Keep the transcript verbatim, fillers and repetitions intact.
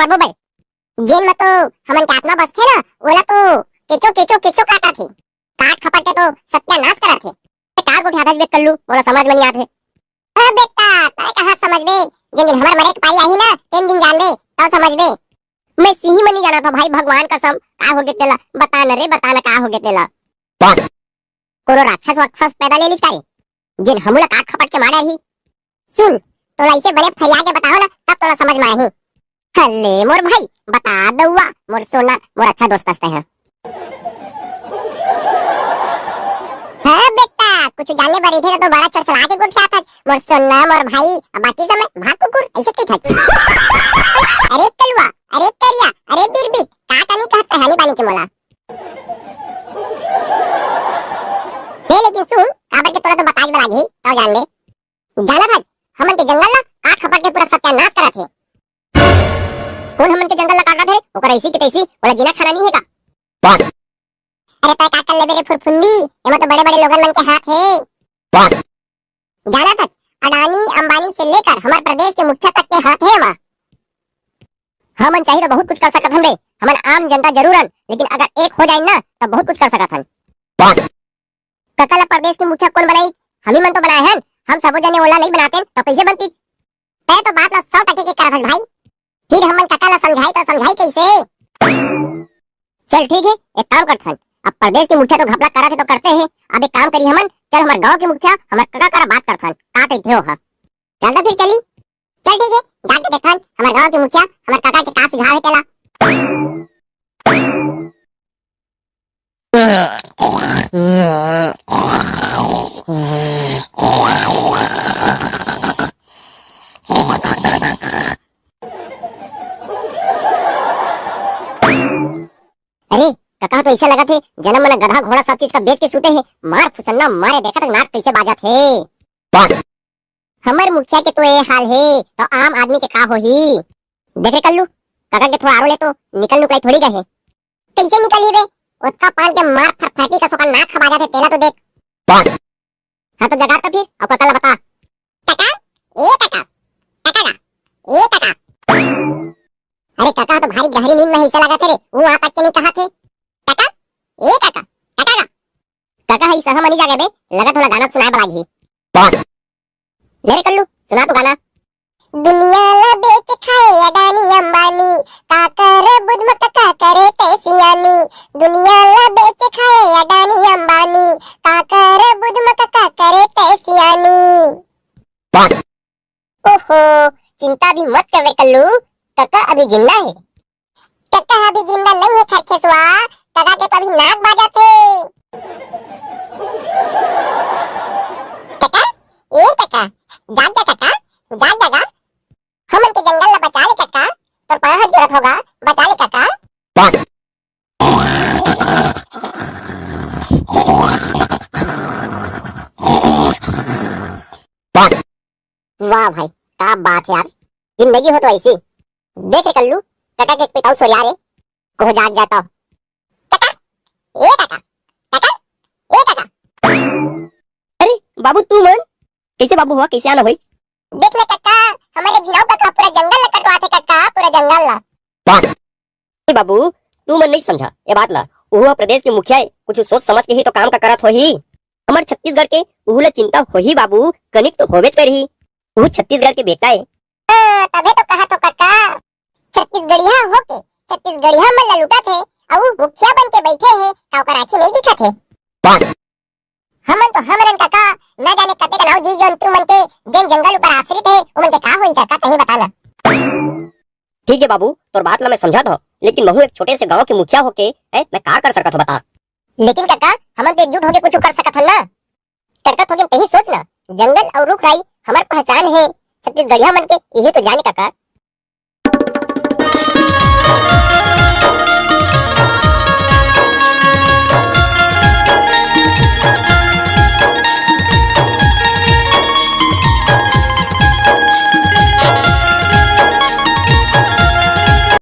अबो बे, जेन म तो हमन के आत्मा बसथे ना, ओला तो केचो, केचो, केचो काटत हे। काट खपट के तो सत्यानाश करत हे। का गोठियाथस बे कल्लू, मोला समझ म नइ आत हे। अ बेटा, तैं कहाँ समझबे? जेन दिन हमर मरे के पारी आही ना, तेन दिन जानबे, तब समझबे। मैं सिही म नइ जानत हँव भाई, भगवान कसम, का होगे तेला? बता न रे, बता न का होगे तेला। कोनो राक्षस वाक्षस पैदा ले लिस का रे, जेन हमू ला काट खपट के मार डारही? सुन, तोला अइसे बने फरिया के बताहूँ ना, तब तोला समझ म आही। हल्ले मोर भाई, बता दउआ, मोर सोना, मोर अच्छा दोस्त हस तैं ह। हाँ बेटा, कुछ जाने बर रहिथे त तो बड़ा चरचरा के गोठियाथस, मोर सोना, मोर भाई, अब बाकी समय भाग कुकुर, अइसे कहिथस। अरे कलुआ, अरे करिया, अरे बिरबिट, का कनी कहत हे हानी बानी के मोला? ए लेकिन सुन, काबर के तोला तो बताए बर लागही, तब जान ले। जानत हस, हमन के जंगल ला काट खपट के पूरा सत्यानाश करत हे। कोन हमन के जंगल ला काटत हे? ओकर अइसी के तइसी, ओला जीना खाना नइ हे का? अरे तैं का कर लेबे रे फुरफुंदी, एमा तो बड़े-बड़े लोगन मन के हाथ हे। जानत हस, अडानी अंबानी से लेकर हमर प्रदेश के मुखिया तक के हाथ हे एमा। हमन चाही तो बहुत कुछ कर सकत हन बे, हमन आम जनता जरूर हन, लेकिन अगर एक हो जाइन ना, तब बहुत कुछ कर सकत हन। कका ला प्रदेश के मुखिया कोन बनाई? हमी मन तो बनाए हन, हम सबो जने ओला नइ बनातेन, तो कइसे बनतीस? तैं तो बात ला सौ टके के करत हस भाई। फिर हमन कका ला समझाई तो समझाई कइसे? चल ठीक हे, एक काम करथन, अब प्रदेश के मुखिया तो घपला करत हे तो करते हे, अब एक काम करी हमन, चल हमर गांव के मुखिया, हमर कका करा बात करथन, का कहिथे ओहा। चल तो फिर चली। चल ठीक हे, जाके देखथन हमर गांव के मुखिया, हमर कका के का सुझाव हे तेला। अरे कका, तो अइसे लगत हे जनम मन गधा घोड़ा सब चीज का बेच के सूते हे। मार फुसन्ना मारे, देखत नाक कइसे बाजत हे। हमर मुखिया के तो ए हाल हे, तो आम आदमी के का होही? देख रे कल्लू, कका के थोड़ा आरो ले तो निकल नुकलाई थोड़ी गए हे। कइसे निकलही बे? ओतका पान के मार फटफटी कस ओकर नाक खबा जाथे, तेला तो देख। हाँ तो जगा तो फिर, अउ कका ला बता। कका, ए कका, कका ला, ए कका। अरे कका तो भारी गहरी नींद में हे, अइसे लगत हे रे, वो आ तक के नइ कहत हे। कका, ए कका, कका ला। कका ह अइसहा म नइ जागे बे, लगत हे ओला गाना सुनाए बर लागही। ले रे कल्लू, सुना तो गाना। दुनिया ला बेच खाए अडानी अंबानी, का करे बुध म कका करे तैं सियानी। दुनिया ला बेच खाए अडानी अंबानी, का करे बुध म कका करे तैं सियानी। ओहो, चिंता भी मत कर बे कल्लू, कका अभी जिंदा हे। कका अभी जिंदा नइ हे खरखेसवा, कका के तो अभी नाक बाजत हे। कका, ए कका, जाग जा कका, जाग जा गा। हमन के जंगल ला बचा ले कका, तोर पाँव हाथ जोड़त हों गा, बचा ले कका। वाह भाई, का बात हे यार, जिंदगी हो तो अइसी। देख रे कल्लू, कका के पिताऊ सोरिया रे, कहो जाग जाता। कका, ए कका, कका, ए कका। अरे बाबू, तू मन कइसे बाबू हो, कइसे आना होइस? देख ना कका, हमर झिनाऊ कका पूरा जंगल ला कटवाथे कका, पूरा जंगल ला। ए बाबू, तू मन नइ समझा ए बात ला। उहू ह प्रदेश के मुखिया हे, कुछ सोच समझ के ही तो काम का करत होही। हमर छत्तीसगढ़ के उहू ला चिंता होही बाबू, कनिक तो होबेच करही। उहू छत्तीसगढ़ के बेटा हे। हाँ, तभे तो कहत हों कका, छत्तीसगढ़िया होके छत्तीसगढ़िया मन ला लुटत हे, अउ मुखिया बन के बइठे हे, का ओकर आँखी नइ दिखत हे? हमन तो हमरन कका, न जाने कतेक नाव जीव जंतु मन के, जेन जंगल ऊपर आश्रित हे, उमन के का होही कका, तहीं बता ना। ठीक हे बाबू, तोर बात ला मैं समझत हों, लेकिन महूँ एक छोटे से गांव के मुखिया होके, ए, मैं का कर सकत हों बता? लेकिन कका, हमन तो एकजुट होके कुछ कर सकत हन ना। कका थोकिन तहीं सोच ना, जंगल अउ रुख राई हमर पहचान हे, छत्तीसगढ़िया मन के इही तो जान ए कका।